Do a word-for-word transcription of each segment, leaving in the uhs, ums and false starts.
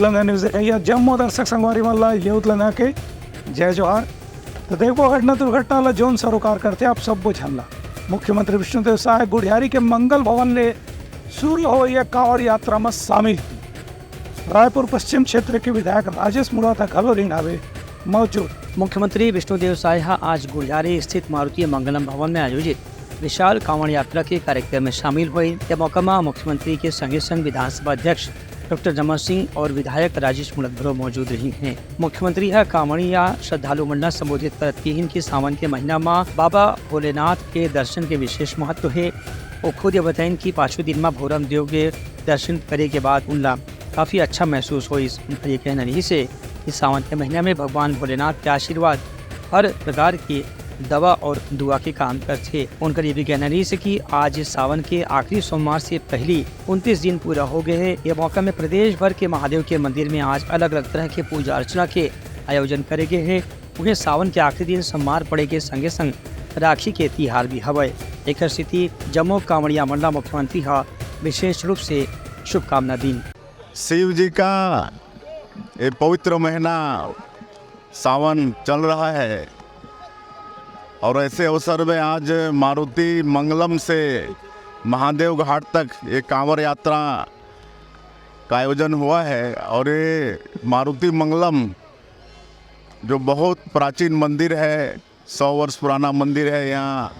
लंगा news देखइया जम्मो दर्शक संगवारी मन ला ये उतलंगा के जय जोहार। तो देखबो घटना दुर्घटना ला जोन सरोकार करथे आप सब्बो झन ला। मुख्यमंत्री विष्णुदेव साय गुढ़ियारी के मंगल भवन ले शुरू होइया कांवड़ यात्रा म शामिल हे। रायपुर पश्चिम क्षेत्र के विधायक राजेश मुड़त घलो रिहिन हावे मौजूद। मुख्यमंत्री विष्णुदेव साय ह आज गुढ़ियारी स्थित मारुति मंगलम भवन में आयोजित विशाल कांवड़ यात्रा के कार्यक्रम में शामिल होइस। ये मौका म मुख्यमंत्री के संगे संग विधानसभा अध्यक्ष डॉक्टर रमन सिंह और विधायक राजेश मुड़त घलो मौजूद रिहिन हे। मुख्यमंत्री ह कांवड़िया श्रद्धालु मन ल संबोधित करत किहिन कि सावन के महीना म बाबा भोलेनाथ के दर्शन के विशेष महत्व हे। वो खुद ये बताइन कि पाछू दिन म भोरम देव के दर्शन करे के बाद उनला काफी अच्छा महसूस होइस। उनकर ये कहना रिहिस हे कि सावन के महीना में भगवान भोलेनाथ के आशीर्वाद हर प्रकार के दवा और दुआ के काम करथे। उनकर ये भी कहना रिहिस हे कि आज सावन के आखिरी सोमवार से पहली उनतीस दिन पूरा हो गए हे। ये मौका में प्रदेश भर के महादेव के मंदिर में आज अलग-अलग तरह के पूजा अर्चना के आयोजन करे गए हे। उहें, सावन के आखिरी दिन सोमवार पड़े के संगे संग राखी के तिहार भी हवय। एकर सेती जम्मो कांवड़िया मन ला मुख्यमंत्री ह विशेष रूप से शुभकामना दीन। शिव जी का ये पवित्र महीना सावन चल रहा है और ऐसे अवसर में आज मारुति मंगलम से महादेव घाट तक ये कांवर यात्रा का आयोजन हुआ है। और ये मारुति मंगलम जो बहुत प्राचीन मंदिर है, सौ वर्ष पुराना मंदिर है, यहाँ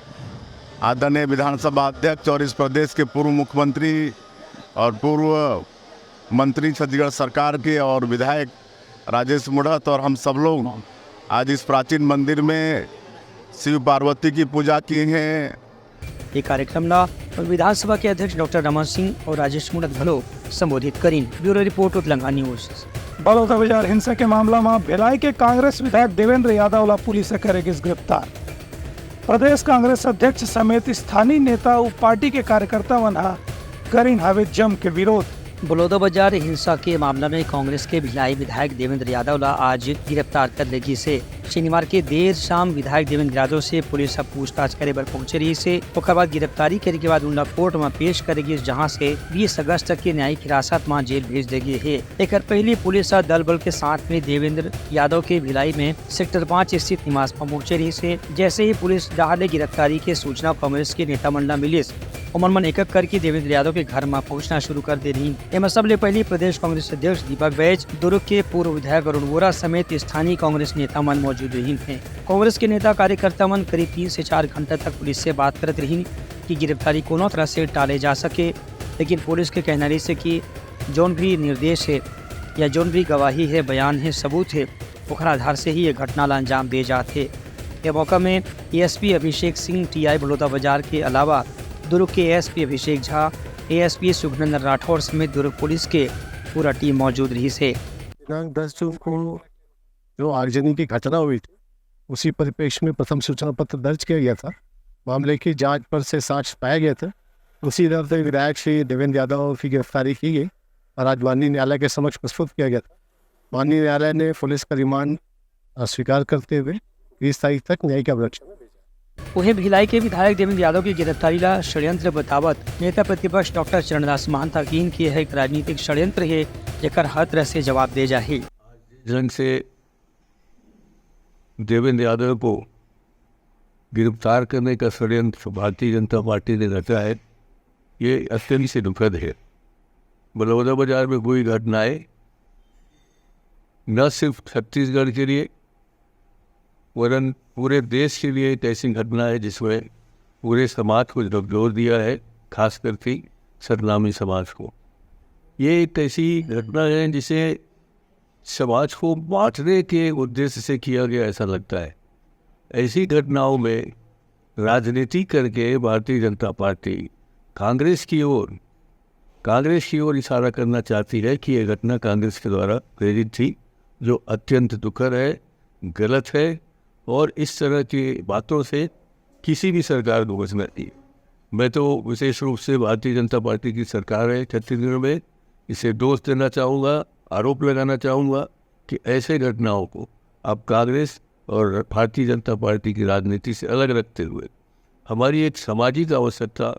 आदरणीय विधानसभा अध्यक्ष और इस प्रदेश के पूर्व मुख्यमंत्री और पूर्व मंत्री छत्तीसगढ़ सरकार के और विधायक राजेश मुड़त और हम सब लोग आज इस प्राचीन मंदिर में शिव पार्वती की पूजा की हैं। ये कार्यक्रम ला विधानसभा के अध्यक्ष डॉक्टर रमन सिंह और राजेश मुड़त घलो संबोधित करिन। Bureau report, Utlanga news. Balodabazar हिंसा के मामला म भिलाई के कांग्रेस विधायक देवेंद्र यादव ला पुलिस ह करे गिस गिरफ्तार। प्रदेश कांग्रेस अध्यक्ष समेत स्थानीय नेता अउ पार्टी के कार्यकर्ता मन ह करिन हावे जम के विरोध। बलौदाबाजार हिंसा के मामला में कांग्रेस के भिलाई विधायक देवेंद्र यादव ला आज गिरफ्तार कर ले गिस हे। शनिवार के देर शाम विधायक देवेंद्र यादव से पुलिस ह पूछताछ करे बर पहुंचे रहिस हे। ओकर बाद गिरफ्तारी करे के बाद उनला कोर्ट म पेश करे गिस, जहां से बीस अगस्त तक के न्यायिक हिरासत म जेल भेज दे गे हे। एकर पहिली पुलिस ह दल बल के साथ में देवेंद्र यादव के भिलाई में सेक्टर पाँच स्थित निवास म पहुंचे रहिस हे। जैसे ही पुलिस डहार ले गिरफ्तारी के सूचना कांग्रेस के नेता मन ला मिलिस, ओमन मन एक-एक करके देवेंद्र यादव के घर म पहुंचना शुरू कर दे रहिन। एमा सबले पहिली प्रदेश कांग्रेस अध्यक्ष दीपक बैज, दुर्ग के पूर्व विधायक अरुण वोरा समेत स्थानीय कांग्रेस नेता मन मौजूद रहिन हे। कांग्रेस के नेता कार्यकर्ता मन करीब तीन से चार घंटा तक पुलिस से बात करत रहिन कि गिरफ्तारी कोनो तरह से टाले जा सके, लेकिन पुलिस के कहना रहिस हे कि जौन भी निर्देश हे या जौन भी गवाही हे, बयान हे, सबूत हे, ओखर आधार से ही ये घटना ला अंजाम दे जात हे। ये मौका में एएसपी अभिषेक सिंह, टीआई बलौदाबाजार के अलावा दुर्ग के एएसपी अभिषेक झा, एएसपी सुखनंदन राठौर समेत दुर्ग पुलिस के पूरा टीम मौजूद रहिस हे। दिनांक दस जून को जो आगजनी की घटना हुई थी, उसी परिप्रेक्ष्य में प्रथम सूचना पत्र दर्ज किया गया था। मामले की जांच पर से साक्ष्य पाए गए थे। उसी तरह से विधायक श्री देवेंद्र यादव की गिरफ्तारी की गई और आज माननीय न्यायालय के समक्ष प्रस्तुत किया गया था। माननीय न्यायालय ने पुलिस का रिमांड अस्वीकार करते हुए बीस तारीख तक न्यायिक अभिरक्षा में भेजा। उहें, भिलाई के विधायक देवेंद्र यादव की गिरफ्तारी ला षड्यंत्र बतावत नेता प्रतिपक्ष डॉक्टर चरणदास महंता कीन कि यह एक राजनीतिक षड्यंत्र हे, जेकर हर तरह से जवाब दे जाही। ढंग से देवेंद्र यादव को गिरफ्तार करने का षड्यंत्र भारतीय जनता पार्टी ने रचा है, ये अत्यंत से दुखद है। बलौदाबाजार में हुई घटनाएं न सिर्फ छत्तीसगढ़ के लिए, वरन पूरे देश के लिए एक ऐसी घटना है, जिसमें पूरे समाज को झकझोर दिया है, खास करके सतनामी समाज को। ये एक ऐसी घटना है, जिसे समाज को बांटने के उद्देश्य से किया गया, ऐसा लगता है। ऐसी घटनाओं में राजनीति करके भारतीय जनता पार्टी कांग्रेस की ओर, कांग्रेस की ओर इशारा करना चाहती है कि यह घटना कांग्रेस के द्वारा प्रेरित थी, जो अत्यंत दुखद है, गलत है और इस तरह की बातों से किसी भी सरकार को बचना चाहिए। मैं तो विशेष रूप से भारतीय जनता पार्टी की सरकार है छत्तीसगढ़ में, इसे दोष देना चाहूँगा, आरोप लगाना चाहूँगा कि ऐसे घटनाओं को आप कांग्रेस और भारतीय जनता पार्टी की राजनीति से अलग रखते हुए हमारी एक सामाजिक आवश्यकता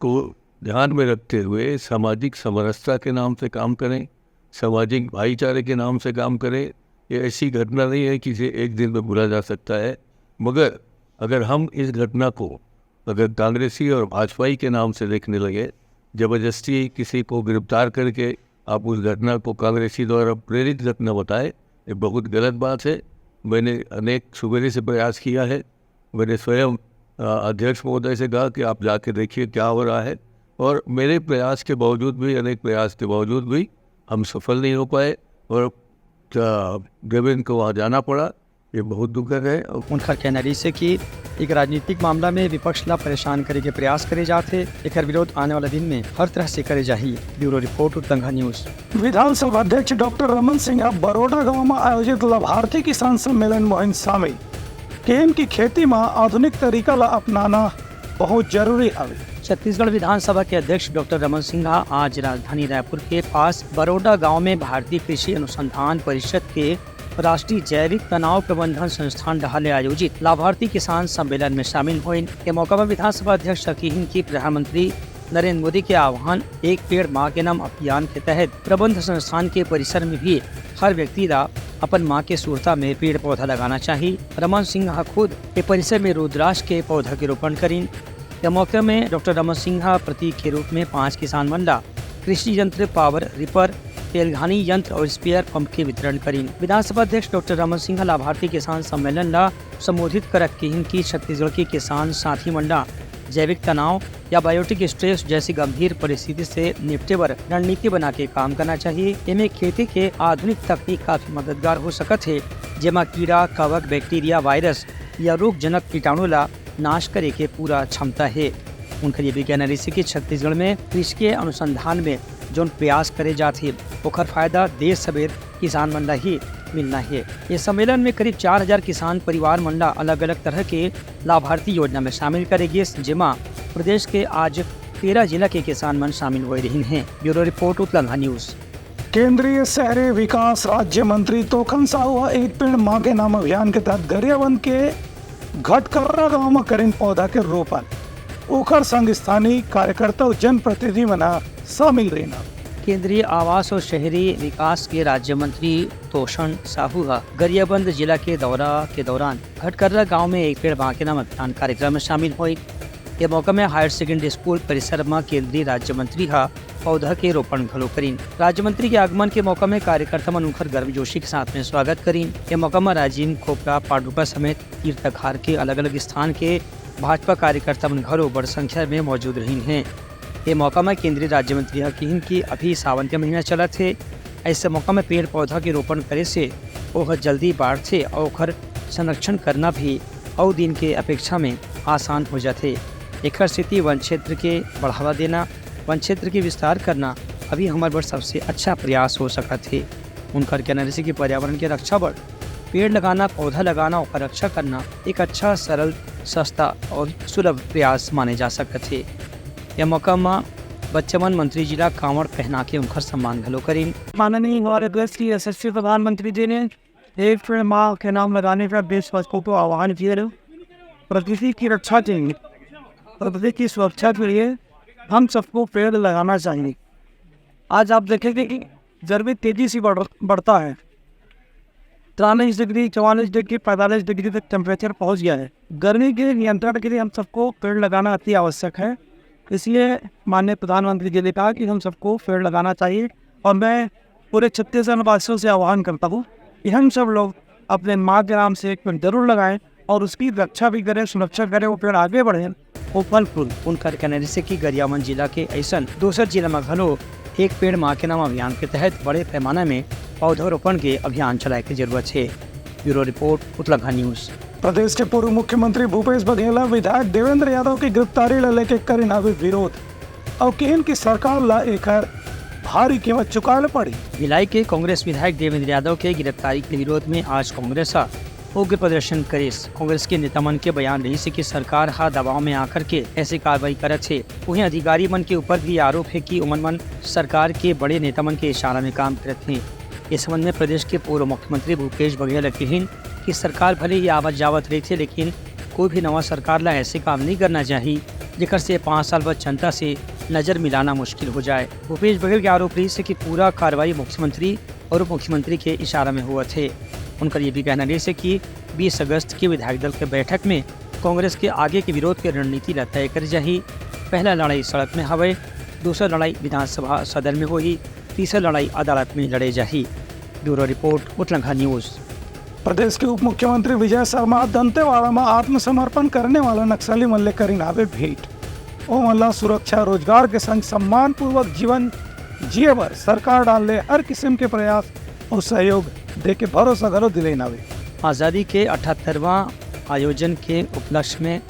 को ध्यान में रखते हुए सामाजिक समरसता के नाम से काम करें, सामाजिक भाईचारे के नाम से काम करें। ये ऐसी घटना नहीं है कि इसे एक दिन में भुला जा सकता है, मगर अगर हम इस घटना को अगर कांग्रेसी और भाजपाई के नाम से देखने लगे, जबरदस्ती किसी को गिरफ्तार करके आप उस घटना को कांग्रेसी द्वारा प्रेरित घटना बताए, ये बहुत गलत बात है। मैंने अनेक सुबेरे से प्रयास किया है, मैंने स्वयं अध्यक्ष महोदय से कहा कि आप जाके देखिए क्या हो रहा है, और मेरे प्रयास के बावजूद भी, अनेक प्रयास के बावजूद भी हम सफल नहीं हो पाए और देवेंद्र को वहाँ जाना पड़ा। ये बहुत दुखद है। उनका कहना रहिस हे कि एक राजनीतिक मामला में विपक्ष ला परेशान करे के प्रयास करे जात हे। एकर विरोध आने वाला दिन में हर तरह से करे जाही। Bureau report, Uttanga news. विधानसभा अध्यक्ष डॉक्टर रमन सिंह अब बरोडा गांव में आयोजित लाभार्थी किसान सम्मेलन में होइस शामिल। किहिन कि खेती में आधुनिक तरीका ला अपनाना बहुत जरूरी हवे। छत्तीसगढ़ विधानसभा के अध्यक्ष डॉक्टर रमन सिंह आज राजधानी रायपुर के पास बरोडा गांव में भारतीय कृषि अनुसंधान परिषद के राष्ट्रीय जैविक तनाव प्रबंधन संस्थान डहार ले आयोजित लाभार्थी किसान सम्मेलन में शामिल होइन। ए मौका पर विधानसभा अध्यक्ष ह किहिन कि प्रधानमंत्री नरेंद्र मोदी के आह्वान एक पेड़ मां के नाम अभियान के तहत प्रबंध संस्थान के परिसर में भी हर व्यक्ति ला अपन मां के सुरता में पेड़ पौधा लगाना चाही। रमन सिंह ह खुद ए परिसर में रुद्राक्ष के पौधा के रोपण करिन। ए मौका में डॉक्टर रमन सिंह ह प्रतीक के रूप में पांच किसान मन ला कृषि यंत्र, पावर रिपर, तेलघानी यंत्र और स्प्रेयर पंप के वितरण करिन। विधानसभा अध्यक्ष डॉक्टर रमन सिंह ह लाभार्थी किसान सम्मेलन ला संबोधित करत किहिन कि छत्तीसगढ़ के किसान साथी मन ला जैविक तनाव या बायोटिक स्ट्रेस जैसी गंभीर परिस्थिति से निपटे बर रणनीति बना के काम करना चाहिए। एमे खेती के आधुनिक तकनीक काफी मददगार हो सकत हे, जेमा कीड़ा, कवक, बैक्टीरिया, वायरस या रोगजनक कीटाणु ला नाश करे के पूरा क्षमता हे। उनकर ये भी कहना रहिस हे कि छत्तीसगढ़ में कृषि के अनुसंधान में जोन प्रयास करे जात हे, ओखर फायदा देश समेत किसान मन ला ही मिलना हे। ये सम्मेलन में करीब चार हजार किसान परिवार मन ला अलग-अलग तरह के लाभार्थी योजना में शामिल करे गिस, जेमा प्रदेश के आज तेरह जिला के किसान मन शामिल होए रहिन हे। Bureau report, Uttanga news. केंद्रीय शहरी विकास राज्य मंत्री तोखन साहू ह एक पेड़ मां के नाम अभियान के तहत गरियाबंद के घटकर्रा गांव में करिन पौधा के रोपण। ओकर संग स्थानीय कार्यकर्ता अउ जनप्रतिनिधि मन ह शामिल रहिन। केंद्रीय आवास और शहरी विकास के राज्य मंत्री तोखन साहू ह गरियाबंद जिला के दौरा के दौरान घटकर्रा गांव में एक पेड़ मां के नाम अभियान कार्यक्रम में शामिल होए। ये मौका में हायर सेकेंडरी स्कूल परिसर में केंद्रीय राज्य मंत्री ह पौधा के रोपण घलो करिन। राज्य मंत्री के आगमन के मौका में कार्यकर्ता मन उनकर गर्मजोशी के साथ में स्वागत करिन। ये मौका में राजिम, खोपरा, पांडुका समेत तीर्थघार के अलग-अलग स्थान के भाजपा कार्यकर्ता मन घलो बड़ संख्या में मौजूद रहिन हे। ये मौका में केंद्रीय राज्य मंत्री ह किहिन कि अभी सावन के महीना चलत हे, ऐसे मौका में पेड़ पौधा के रोपण करे से ओह जल्दी बाढ़थे और ओखर संरक्षण करना भी अउ दिन के अपेक्षा में आसान हो जाथे। एखर सेती वन क्षेत्र के बढ़ावा देना, वन क्षेत्र के विस्तार करना अभी हमर बर सबसे अच्छा प्रयास हो सकत हे। उनकर कहना रहिस कि पर्यावरण के रक्षा बर पेड़ लगाना, पौधा लगाना, ओकर रक्षा करना एक अच्छा, सरल, सस्ता और सुलभ प्रयास माने जा सकत हे। यह मौका म बच्चा मन मंत्री जी ला कांवड़ पहना के उनकर सम्मान घलो करिन। माननीय हमारे देश की यशस्वी प्रधानमंत्री जी ने एक पेड़ माँ के नाम लगाने का देशवासियों को आह्वान किया है। प्रकृति की रक्षा के लिए, प्रकृति की सुरक्षा के लिए हम सबको पेड़ लगाना चाहिए। आज आप देखेंगे कि गर्मी तेजी से बढ़ बढ़ता है। तिरालीस डिग्री, चवालीस डिग्री, पैंतालीस डिग्री तक टेम्परेचर पहुंच गया है। गर्मी के नियंत्रण के लिए हम सबको पेड़ लगाना अति आवश्यक है। इसलिए माननीय प्रधानमंत्री जी ने कहा कि हम सबको पेड़ लगाना चाहिए और मैं पूरे छत्तीसगढ़ वासियों से आह्वान करता हूँ कि हम सब लोग अपने माँ के नाम से एक पेड़ जरूर लगाएं और उसकी रक्षा भी करें, सुरक्षा करें, वो पेड़ आगे बढ़े, वो फल फूल। उनकर कहना रहिस कि गरियाबंद जिला के ऐसन दूसर जिला में घलो एक पेड़ माँ के नाम अभियान के तहत बड़े पैमाना में पौधारोपण के अभियान चलाए के जरूरत है। Bureau report, Utlangha news. प्रदेश के पूर्व मुख्यमंत्री भूपेश बघेल ह विधायक देवेंद्र यादव की गिरफ्तारी ला लेके करिन हावे विरोध। अउ किहिन कि सरकार ला एकर भारी कीमत चुकाए ला पड़ी। भिलाई के कांग्रेस विधायक देवेंद्र यादव के गिरफ्तारी के विरोध में आज कांग्रेस ह उग्र प्रदर्शन करिस। कांग्रेस के नेता मन के बयान रहिस कि सरकार ह दबाव में आकर के ऐसी कार्रवाई करत हे। उहें अधिकारी मन के ऊपर भी आरोप हे कि उमन मन सरकार के बड़े नेता मन के इशारा में काम करत हें। इस संबंध में प्रदेश के पूर्व मुख्यमंत्री भूपेश बघेल ह किहिन कि सरकार भले ही आवत जावत रहिथे, लेकिन कोई भी नवा सरकार ला ऐसे काम नहीं करना चाहिए, जेकर से पाँच साल बाद जनता से नजर मिलाना मुश्किल हो जाए। भूपेश बघेल के आरोप रहिस हे कि पूरा कार्रवाई मुख्यमंत्री और उप मुख्यमंत्री के इशारा में होवत हे। उनकर ये भी कहना रहिस हे कि बीस अगस्त के विधायक दल के बैठक में कांग्रेस के आगे के विरोध के रणनीति ला तय करे जाही। पहला लड़ाई सड़क में हवय, दूसरा लड़ाई विधानसभा सदन में होही, तीसरा लड़ाई अदालत में लड़े जाही। Bureau report, Utlangha news. प्रदेश के उप मुख्यमंत्री विजय शर्मा दंतेवाड़ा में आत्मसमर्पण करने वाला नक्सली मन ले करिन हावे भेंट। ओमन ला सुरक्षा, रोजगार के संग सम्मानपूर्वक जीवन जिए बर सरकार डाल ले हर किस्म के प्रयास अउ सहयोग देके भरोसा घलो दिलाइन हावे। आजादी के अठहत्तरवां आयोजन के उपलक्ष्य में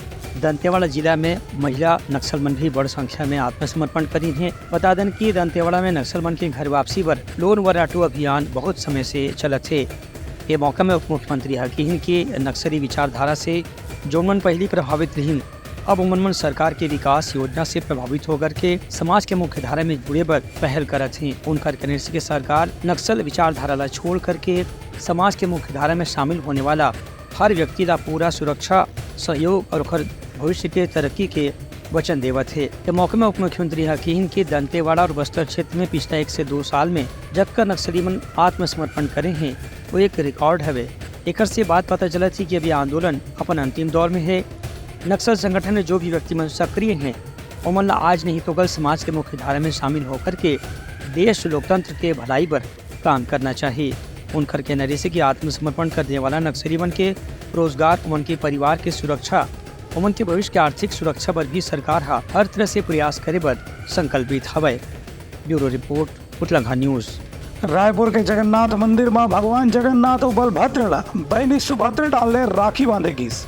दंतेवाड़ा जिला में महिला नक्सल मन भी बड़ संख्या में आत्मसमर्पण करिन हे। बता दन कि दंतेवाड़ा में नक्सल मन के घर वापसी बर लोन वर ऑटो अभियान बहुत समय से चलत हे। ये मौका में उप मुख्यमंत्री ह किहिन कि नक्सली विचारधारा से जोन मन पहिली प्रभावित रिहिन, अब ओमन मन सरकार के विकास योजना से प्रभावित होकर के समाज के मुख्य धारा में जुड़े बर पहल करत हे। उनकर कहने से कि सरकार नक्सल विचारधारा ला छोड़ करके समाज के मुख्य धारा में शामिल होने वाला हर व्यक्ति ला पूरा सुरक्षा, सहयोग और ओकर भविष्य के तरक्की के वचन देवत हे। ये मौके में उप मुख्यमंत्री ह किहिन कि दंतेवाड़ा और बस्तर क्षेत्र में पिछला एक से दो साल में जतका नक्सली मन आत्मसमर्पण करे हे, वो एक रिकॉर्ड हवे। एकर से बात पता चलत हे कि अभी आंदोलन अपन अंतिम दौर में हे। नक्सल संगठन में जो भी व्यक्ति मन सक्रिय हे, ओमन ला आज नहीं तो कल समाज के मुख्य धारा में शामिल होकर के देश लोकतंत्र के भलाई बर काम करना चाहिए। उनकर कहना रहिस हे कि आत्मसमर्पण करने वाला नक्सली मन के रोजगार, ओमन के परिवार के सुरक्षा, ओमन के भविष्य के आर्थिक सुरक्षा बर भी सरकार ह हर तरह से प्रयास करे बर संकल्पित हवय। Bureau report, Utlangha news. Raipur के जगन्नाथ मंदिर म भगवान जगन्नाथ अउ बलभद्र ला बहिनी सुभद्रा डाल ले राखी बांधे गिस।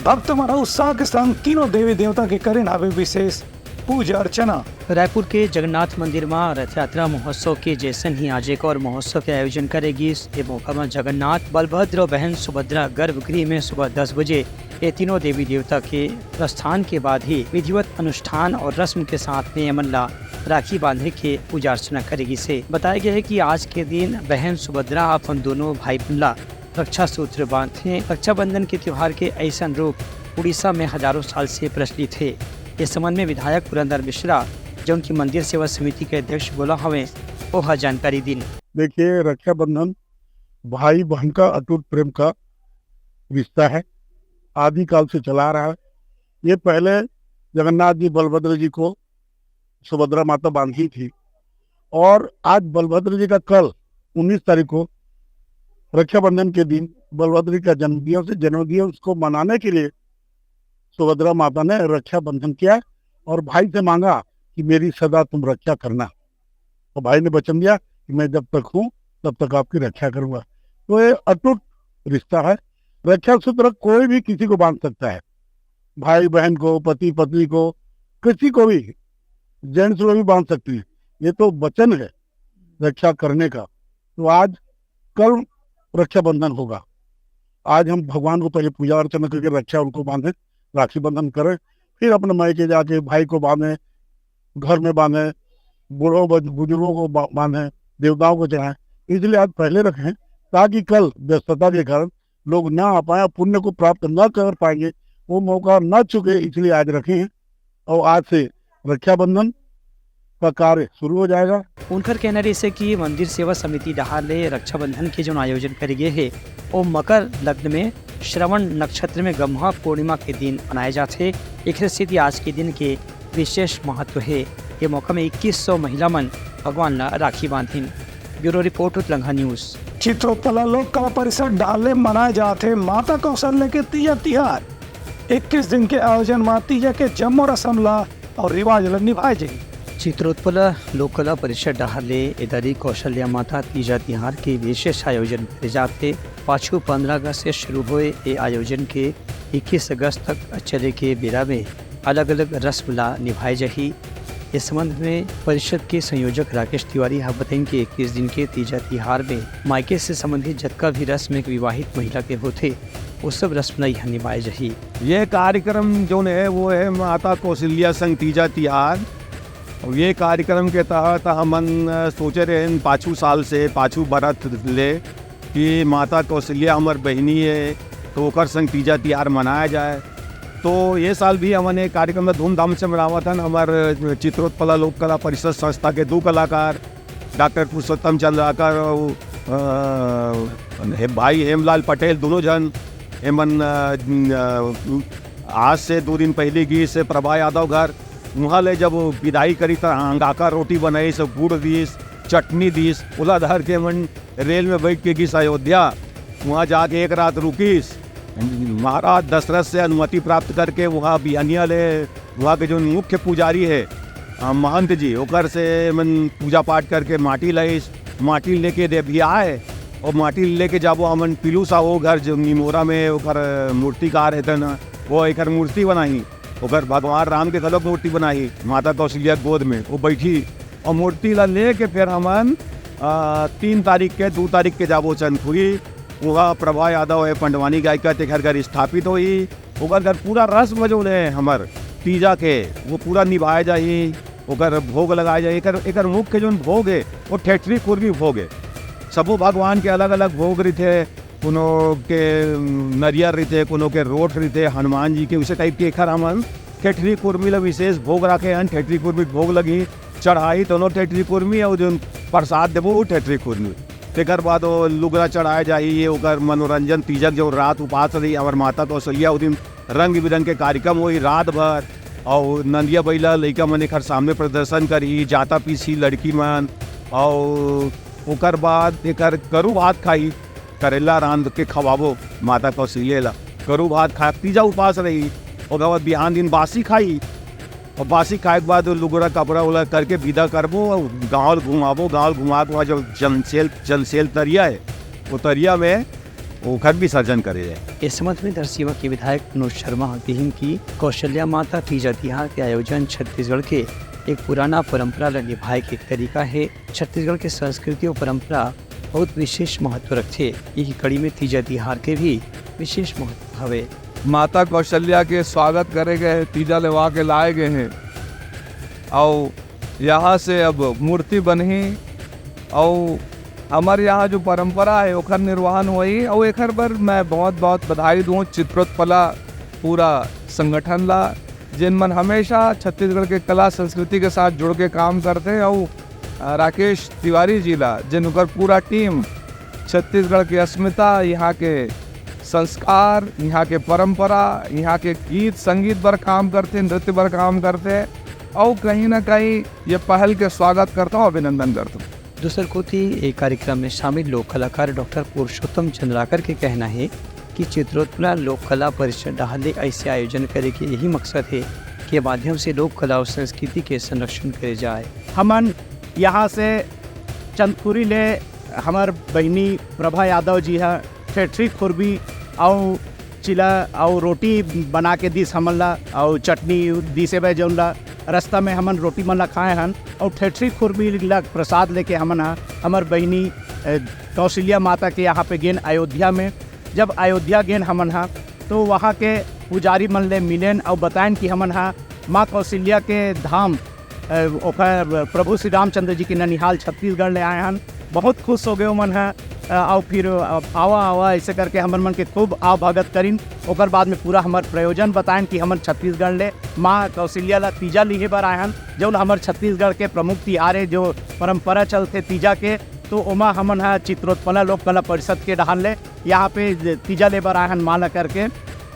भक्त मन ह उत्साह के संग तीनों देवी देवता के करिन हावे विशेष पूजा अर्चना। रायपुर के जगन्नाथ मंदिर म रथ यात्रा महोत्सव के जैसन ही आज एक और महोत्सव के आयोजन करे गिस। ए मौका म जगन्नाथ, बलभद्र अउ बहन सुभद्रा गर्भगृह में सुबह दस बजे ये तीनों देवी देवता के प्रस्थान के बाद ही विधिवत अनुष्ठान और रस्म के साथ में एमन ला राखी बांधे के पूजा अर्चना करे गिस हे। बताया गया है कि आज के दिन बहन सुभद्रा अपन दोनों भाई बहन ला रक्षा सूत्र बांधथे। रक्षाबंधन के त्योहार के ऐसन रूप उड़ीसा में हजारों साल से प्रचलित हे। इस संबंध में विधायक पुरंदर मिश्रा, जो उनकी मंदिर सेवा समिति के अध्यक्ष बोला हवे, ओह जानकारी दिन। देखिए, रक्षाबंधन भाई बहन का अटूट प्रेम का रिश्ता है, आदिकाल से चला आ रहा है। ये पहले जगन्नाथ जी बलभद्र जी को सुभद्रा माता बांधी थी, और आज बलभद्र जी का, कल उन्नीस तारीख को रक्षाबंधन के दिन बलभद्र जी का जन्मदिवस है। जन्मदिवस को मनाने के लिए सुभद्रा माता ने रक्षाबंधन किया और भाई से मांगा कि मेरी सदा तुम रक्षा करना। तो भाई ने वचन दिया कि मैं जब तक हूँ तब तक आपकी रक्षा करूंगा। तो ये अटूट रिश्ता है। रक्षा सूत्र कोई भी किसी को बांध सकता है, भाई बहन को, पति पत्नी को, किसी को भी, जेंट्स को भी बांध सकती है। ये तो वचन है रक्षा करने का। तो आज, कल रक्षाबंधन होगा। आज हम भगवान को पहले पूजा अर्चना करके रक्षा उनको बांधे, राखी बंधन करें, फिर अपने मायके जाके भाई को बांधे, घर में बांधे, बूढ़ों बज-, बुजुर्गों को बा-, बांधे, देवताओं को चढ़ाएं। इसलिए आज पहले रखें, ताकि कल व्यस्तता के कारण लोग ना आ पाए, पुण्य को प्राप्त ना कर पाएंगे, वो मौका ना चुके, इसलिए आज रखें हैं। और आज से रक्षाबंधन का कार्य शुरू हो जाएगा। उनकर कहना रहिस हे कि मंदिर सेवा समिति डहार ले रक्षाबंधन के जोन आयोजन करे गे हे, ओ मकर लग्न में श्रवण नक्षत्र में गम्हा पूर्णिमा के दिन मनाए जाथे। एखरे सेती आज के दिन के विशेष महत्व हे। ये मौका में इक्कीस सौ महिला मन भगवान ला राखी बांधिन। Bureau report, Utlangha news. Chitrotpala Lok Kala परिषद डहार ले मनाए जाथे माता कौशल्या के तीजा तिहार। इक्कीस दिन के आयोजन म तीजा के जम्मो रसम ला अउ रिवाज ला निभाए जाही। चित्रोत्पला लोक कला परिषद डहार ले ए दरी कौशल्या माता तीजा तिहार के विशेष आयोजन करे जाथे। पाछू पंद्रह अगस्त से शुरू होए ए आयोजन के इक्कीस अगस्त तक चले के बेरा में अलग-अलग रस्म ला निभाए जाही। इस संबंध में परिषद के संयोजक राकेश तिवारी ह बताइन कि इक्कीस दिन के तीजा तिहार में मायके से संबंधित जतका भी रस्म एक विवाहित महिला के होथे, वो सब रस्म ला इहाँ निभाए जाही। ये कार्यक्रम जोन है, वो है माता कौशल्या संग तीजा तिहार। और ये कार्यक्रम के तहत हमन, अ, सोचे रहेन पाछू साल से, पाछू बरत ले कि माता कौशल्या हमर बहिनी है, तो ओकर संग तीजा तिहार मनाया जाए। तो ये साल भी हमन एक कार्यक्रम ला धूमधाम से मनावत हन। हमर चित्रोत्पला लोक कला परिषद संस्था के दू कलाकार डॉक्टर पुरुषोत्तम चंद्राकर अउ, अ, हे-, भाई हेमलाल पटेल, दोनों झन एमन, अ, अ, आज से दो दिन पहले गिस हे प्रभा यादव घर, उहाँ ले जब विदाई करिस त अंगाकर रोटी बनाइस, गुड़ दिस, चटनी दिस, ओला धर के मन रेल में बैठ के गिस अयोध्या। उहाँ जाके एक रात रुकिस, महाराज दशरथ से अनुमति प्राप्त करके उहाँ बिहनिया ले उहाँ के जोन मुख्य पुजारी हे, अ, महंत जी, ओकर से मन पूजा पाठ करके माटी लाइस, माटी लेके देभियाए अउ माटी लेके जाबो हमन पीलू साहू घर, जो निमोरा में ओकर मूर्तिकार हे तेन, वो एकर मूर्ति बनाही। ओकर भगवान राम के घलोक मूर्ति बनाही, माता कौशल्या के गोद में वो बैठी। अउ मूर्ति ला लेके फिर हमन, अ, तीन तारीख के, दू तारीख के जाबो चंदखुरी, उहाँ प्रभा यादव हे पंडवानी गायिका, तेखर घर स्थापित होही। ओकर घर पूरा रस्म जोन हे हमर तीजा के, वो पूरा निभाए जाही, ओकर भोग लगाए जाही। एकर, एकर मुख्य जोन भोग हे, वो ठेठरी खुरमी भोग हे। सबो भगवान के अलग-अलग भोग रहिथे, कोनो के नरियर रहिथे, कोनो के रोट रहिथे, हनुमान जी के, उसे type के एखर हमन ठेठरी खुरमी ला विशेष भोग राखे हन। ठेठरी खुरमी के भोग लगही, चढ़ाही दोनों ठेठरी खुरमी अउ जोन प्रसाद देबो, वो ठेठरी खुरमी। तेकर बाद वो लुगरा चढ़ाए जाही, ये ओकर मनोरंजन, तीजक जो रात उपास रही, हमर माता कौशल्या, वो दिन रंग बिरंग के कार्यक्रम होही रात भर, अउ नंदिया बइला लइका मन एकर सामने प्रदर्शन करही, जाता पीसही लड़की मन, अउ ओकर बाद एकर करू भात खाही, करेला रांध के खवाबो माता कौशल्या ला। करू भात खा, तीजा उपास रही, ओकर बाद बिहान दिन बासी खाही, अउ बासी खाए के बाद लुगरा कपड़ा उला करके विदा करबो अउ गाँव ल घुमाबो। गाँव ल घुमा के वहाँ जो जनसेल, जनसेल तरिया हे, वो तरिया में ओखर विसर्जन करे जाए। इस संबंध में दरसीवा के विधायक मनोज शर्मा ह कहिन कि कौशल्या माता तीजा तिहार के आयोजन छत्तीसगढ़ के एक पुराना परंपरा ल निभाए के एक तरीका हे। छत्तीसगढ़ के संस्कृति अउ परंपरा बहुत विशेष महत्व रखथे। यही कड़ी में तीजा तिहार के भी विशेष महत्व हवे। माता कौशल्या के स्वागत करे गए हे, तीजा लेवा के लाए गए हे, अउ यहाँ से अब मूर्ति बनही, अउ हमर यहाँ जो परंपरा हे ओखर निर्वहन होही। अउ एखर बर मैं बहुत बहुत बधाई दूँ चित्रोत्पला पूरा संगठन ला, जेन मन हमेशा छत्तीसगढ़ के कला संस्कृति के साथ जुड़ के काम करथे, अउ अ, राकेश तिवारी जी ला, जेन ओकर पूरा टीम छत्तीसगढ़ के अस्मिता, यहाँ के संस्कार, यहाँ के परंपरा, यहाँ के गीत संगीत बर काम करथे, नृत्य बर काम करथे, अउ कहीं ना कहीं ये पहल के स्वागत करता हूँ, अभिनंदन करता हूँ। दूसर कोति, एक कार्यक्रम में शामिल लोक कलाकार डॉक्टर पुरुषोत्तम चंद्राकर के कहना हे कि चित्रोत्पला लोक कला परिषद डहार ले ऐसे आयोजन करे के यही मकसद हे के माध्यम से लोक कला अउ संस्कृति के संरक्षण करे जाए। हमन यहाँ से चंदखुरी ले हमर बहिनी प्रभा यादव जी ह ठेठरी खुरमी अउ चिला अउ रोटी बना के दिस हमन ला, अउ चटनी दिस हेवय, जौन ला रस्ता में हमन रोटी मन ला खाए हन, अउ ठेठरी खुरमी ला प्रसाद लेके हमन ह हमर बहिनी, ए, कौशल्या माता के यहाँ पे गेन अयोध्या में। जब अयोध्या गेन हमन ह, तो वहाँ के पुजारी मन ले मिलेन अउ बताएन कि हमन ह माँ कौशल्या के धाम, अ, ओकर प्रभु श्री रामचंद्र जी के ननिहाल छत्तीसगढ़ ले आए हन। बहुत खुश हो गए ओमन ह, अ, अउ फिर, अ, आवा, आवा, ऐसे करके हमर मन के खूब आवभगत करिन। ओकर बाद में पूरा हमर प्रयोजन बताएन कि हमन छत्तीसगढ़ ले माँ कौशल्या ला तीजा लिहे बर आए हन, जौन हमर छत्तीसगढ़ के प्रमुख तिहार हे, जो परंपरा चलथे तीजा के। तो ओमा हमन ह चित्रोत्पला लोक कला परिषद के डहान ले यहाँ पे तीजा ले बर आए हन माँ ला करके।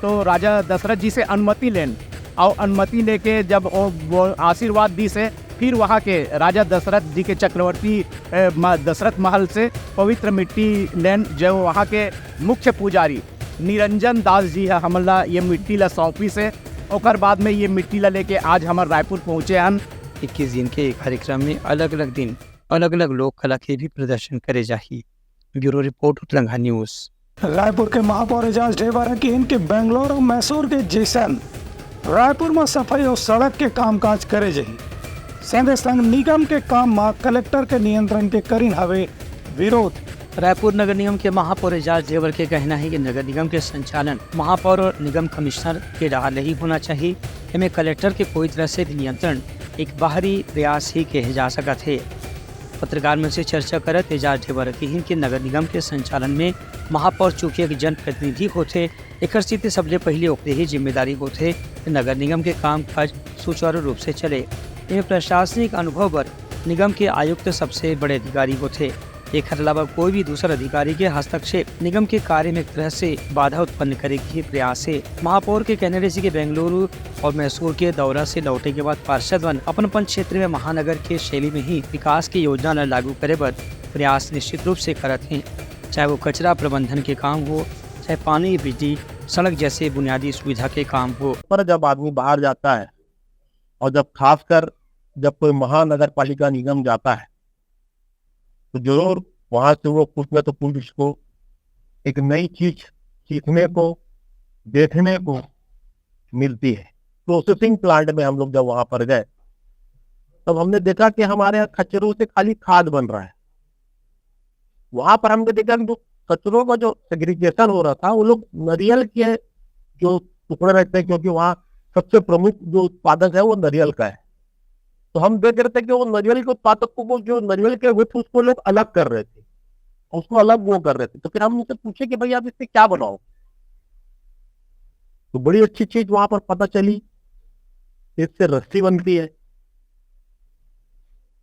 तो राजा दशरथ जी से अनुमति लेन, अउ अनुमति लेके जब ओ, वो आशीर्वाद दिस हे, फिर वहाँ के राजा दशरथ जी के चक्रवर्ती, ए, म-, दशरथ महल से पवित्र मिट्टी लेन, जो वहाँ के मुख्य पुजारी निरंजन दास जी ह हमन ला ये मिट्टी ला सौंपिस हे। ओकर बाद में ये मिट्टी ला लेके आज हमर रायपुर पहुँचे हन। इक्कीस दिन के कार्यक्रम में अलग-अलग दिन अलग-अलग लोक कला के भी प्रदर्शन करे जाही। Bureau report, Utranga news. Raipur के महापौर एजाज ढेबर ह किहिन कि बेंगलोर अउ मैसूर के जइसन रायपुर म सफई अउ सड़क के कामकाज करे जाही। संगे संग निगम के काम म कलेक्टर के नियंत्रण के करिन हवे विरोध। रायपुर नगर निगम के महापौर एजाज ढेबर के कहना हे कि नगर निगम के संचालन महापौर अउ निगम कमिश्नर के डहार ले ही होना चाहिए। एमे कलेक्टर के कोई तरह से भी नियंत्रण एक बाहरी प्रयास ही कहे जा सकत हे। पत्रकार मन से चर्चा करत एजाज ढेबर किहिन कि नगर निगम के संचालन में महापौर चूंकि एक जनप्रतिनिधि होथे, एकर सेती सबले पहिली ओकरे ही जिम्मेदारी होथे कि नगर निगम के कामकाज सुचारू रूप से चले। एमे प्रशासनिक अनुभव बर निगम के आयुक्त सबसे बड़े अधिकारी होथे। एखर अलावा कोई भी दूसर अधिकारी के हस्तक्षेप निगम के कार्य में एक तरह से बाधा उत्पन्न करे के ही प्रयास हे। महापौर के कहना रहिसे कि बेंगलुरु और मैसूर के दौरा से लौटे के बाद पार्षद मन अपन अपन क्षेत्र में महानगर के शैली में ही विकास की योजना ला लागू करे बर प्रयास निश्चित रूप से करत हें, चाहे वो कचरा प्रबंधन के काम हो, चाहे पानी, बिजली, सड़क जैसे बुनियादी सुविधा के काम हो। पर जब आदमी बाहर जाता है और जब खासकर जब कोई महानगर पालिका निगम जाता है तो जरूर वहां से वो कुछ ना तो कुछ उसको एक नई चीज सीखने को, देखने को मिलती है। प्रोसेसिंग प्लांट में हम लोग जब वहां पर गए तब हमने देखा कि हमारे यहाँ कचरों से खाली खाद बन रहा है। वहां पर हमने देखा कि जो कचरों का जो सेग्रीगेशन हो रहा था वो लोग नारियल के जो टुकड़े रहते हैं, क्योंकि वहाँ सबसे प्रमुख जो उत्पादक है वो नारियल का है। तो हम देख रहे थे कि वो नारियल के उत्पादक को, वो जो नारियल के विथ उसको लोग अलग कर रहे थे, उसको अलग वो कर रहे थे। तो फिर हम उनसे पूछे कि भाई आप इससे क्या बनाओ? तो बड़ी अच्छी चीज वहां पर पता चली, इससे रस्सी बनती है।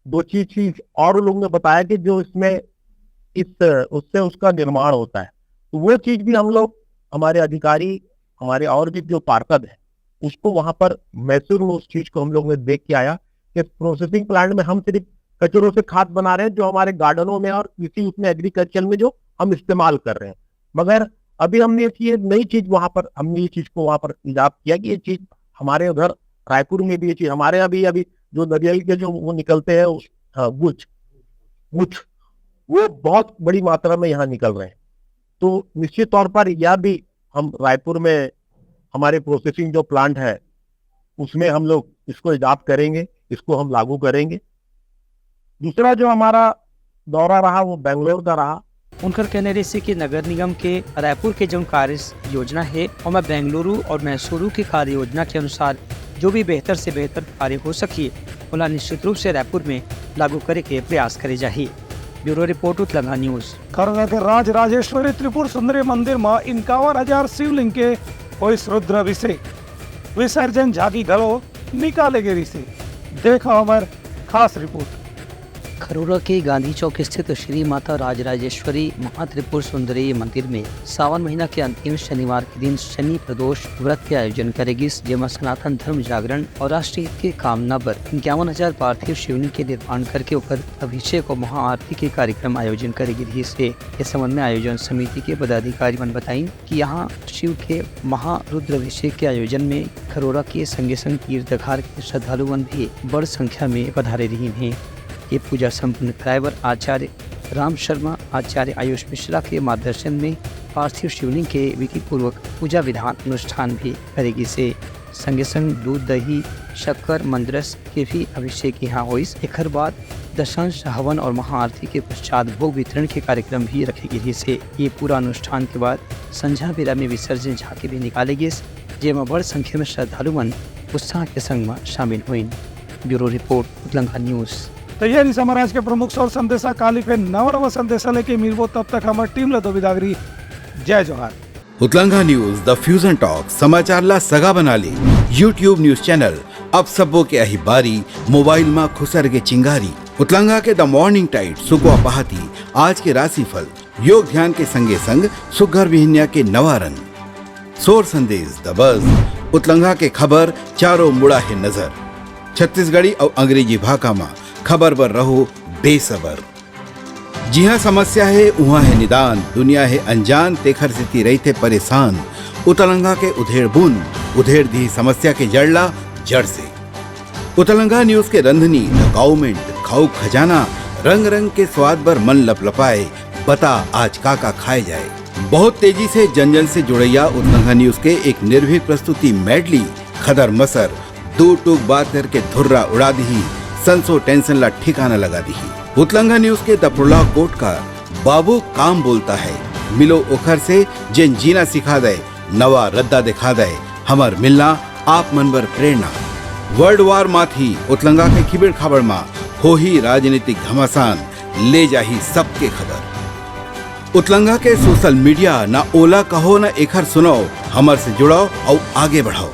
दो चीज चीज और लोगों ने बताया कि जो इसमें इस उससे उसका निर्माण होता है। तो वो चीज भी हम लोग, हमारे अधिकारी, हमारे और भी जो पार्षद है, उसको वहां पर मैसूर में उस चीज को हम लोग ने देख के आया कि प्रोसेसिंग प्लांट में हम सिर्फ कचरों से खाद बना रहे हैं जो हमारे गार्डनों में और इसी उसमें एग्रीकल्चर में जो हम इस्तेमाल कर रहे हैं। मगर अभी हमने एक ये नई चीज वहां पर, हमने ये चीज को वहां पर इजाद किया कि ये चीज हमारे उधर रायपुर में भी, ये चीज हमारे यहाँ भी अभी जो नारियल के जो वो निकलते हैं उस, हाँ, गुछ गुछ वो बहुत बड़ी मात्रा में यहाँ निकल रहे हैं। तो निश्चित तौर पर यह भी हम रायपुर में हमारे प्रोसेसिंग जो प्लांट है उसमें हम लोग इसको इजाद करेंगे, इसको हम लागू करेंगे। दूसरा जो हमारा दौरा रहा वो बेंगलोर का रहा। उनकर कहना रहिसे कि नगर निगम के रायपुर के जौन कार्य योजना हे ओमा बेंगलुरु और मैसूरू के कार्य योजना के अनुसार जो भी बेहतर से बेहतर कार्य हो सकी ओला निश्चित रूप से रायपुर में लागू करे के प्रयास करे जाही। Bureau report, Utlanga news. Kharora के राज राजेश्वरी त्रिपुर सुंदरी मंदिर म इक्यावन हजार शिवलिंग के होइस रुद्राभिषेक, विसर्जन झांकी घलो निकाले गे रिहिसे। देखो हमर खास रिपोर्ट। खरोरा के गांधी चौक स्थित श्री माता राजराजेश्वरी महात्रिपुर सुंदरी मंदिर में सावन महीना के अंतिम शनिवार के दिन शनि प्रदोष व्रत के आयोजन करे गिस, जेमा सनातन धर्म जागरण और राष्ट्रीय हित के कामना बर इक्यावन हजार पार्थिव शिवलिंग के निर्माण करके ओकर अभिषेक और महाआरती के कार्यक्रम आयोजन करे गे रिहिस हे। इस संबंध में आयोजन समिति के पदाधिकारी मन बताइन कि यहाँ शिव के महारुद्राभिषेक के आयोजन में खरोरा के संगे संग तीर्थधार के श्रद्धालु मन भी बड़ संख्या में पधारे रिहिन हे। ये पूजा संपन्न कराए बर आचार्य राम शर्मा, आचार्य आयुष मिश्रा के मार्गदर्शन में पार्थिव शिवलिंग के विधिपूर्वक पूजा विधान अनुष्ठान भी करे गिस हे। संगे संग दूध, दही, शक्कर, मंदरस के भी अभिषेक यहाँ होइस। एखर बाद दशांश हवन और महाआरती के पश्चात भोग वितरण के कार्यक्रम भी रखे गे रिहिस हे। ये पूरा अनुष्ठान के बाद संझा बेरा में विसर्जन झांकी भी निकाले गिस, जेमा बड़ संख्या में श्रद्धालु मन उत्साह के संग म शामिल होइन। Bureau report, Utlanga news. तो ये रिहिस हमर आज के प्रमुख सौर संदेशा। काली फिर नवा नवा संदेशा लेके मिलबो, तब तक हमर टीम ला दो बिदागरी। जय जोहार। उतलंगा न्यूज, द फ्यूजन टॉक, समाचार ला सगा बना ले। YouTube न्यूज चैनल, अब सबो के अही बारी, मोबाइल मा खुसर के चिंगारी। उतलंगा के द मॉर्निंग टाइड, सुकवा पहाती, आज के राशिफल, योग ध्यान के संगे संग सुग्घर बिहनिया के नवा रंग। सोर संदेश, द बज, उतलंगा के खबर, चारों मुड़ा हे नजर। छत्तीसगढ़ी अउ अंग्रेजी भाखा मा खबर बर रहो बेसबर। जिहाँ समस्या हे, उहाँ हे निदान, दुनिया हे अनजान, तेखर सेती रहिथे परेशान। उतलंगा के उधेड़ बुन, उधेड़ दिही समस्या के जड़ ला जड़ से। उतलंगा न्यूज के रंधनी, द काउमेंट, खाऊ खजाना, रंग रंग के स्वाद बर मन लपलपाए, बता आज का का खाए जाए। बहुत तेजी से जन जन से जुड़ैया उतलंगा न्यूज के एक निर्भीक प्रस्तुति मेडली, खदर मसर, दू टूक बात करके धुर्रा उड़ा दिही, संसो टेंशन ला ठिकाना लगा दिही। उतलंगा न्यूज के दफरुला कोट का बाबू काम बोलता है, मिलो ओखर से जेन जीना सिखा दे, नवा रद्दा दिखा दे, हमर मिलना आप मन बर प्रेरणा। वर्ल्ड वार माथी उतलंगा के खिबेड़ खाबड़ मा होही राजनीतिक घमासान, ले जाही सबके खबर। उतलंगा के सोशल मीडिया, ना ओला कहो ना एखर सुनाओ, हमर से जुड़ाओ अउ आगे बढ़ाओ।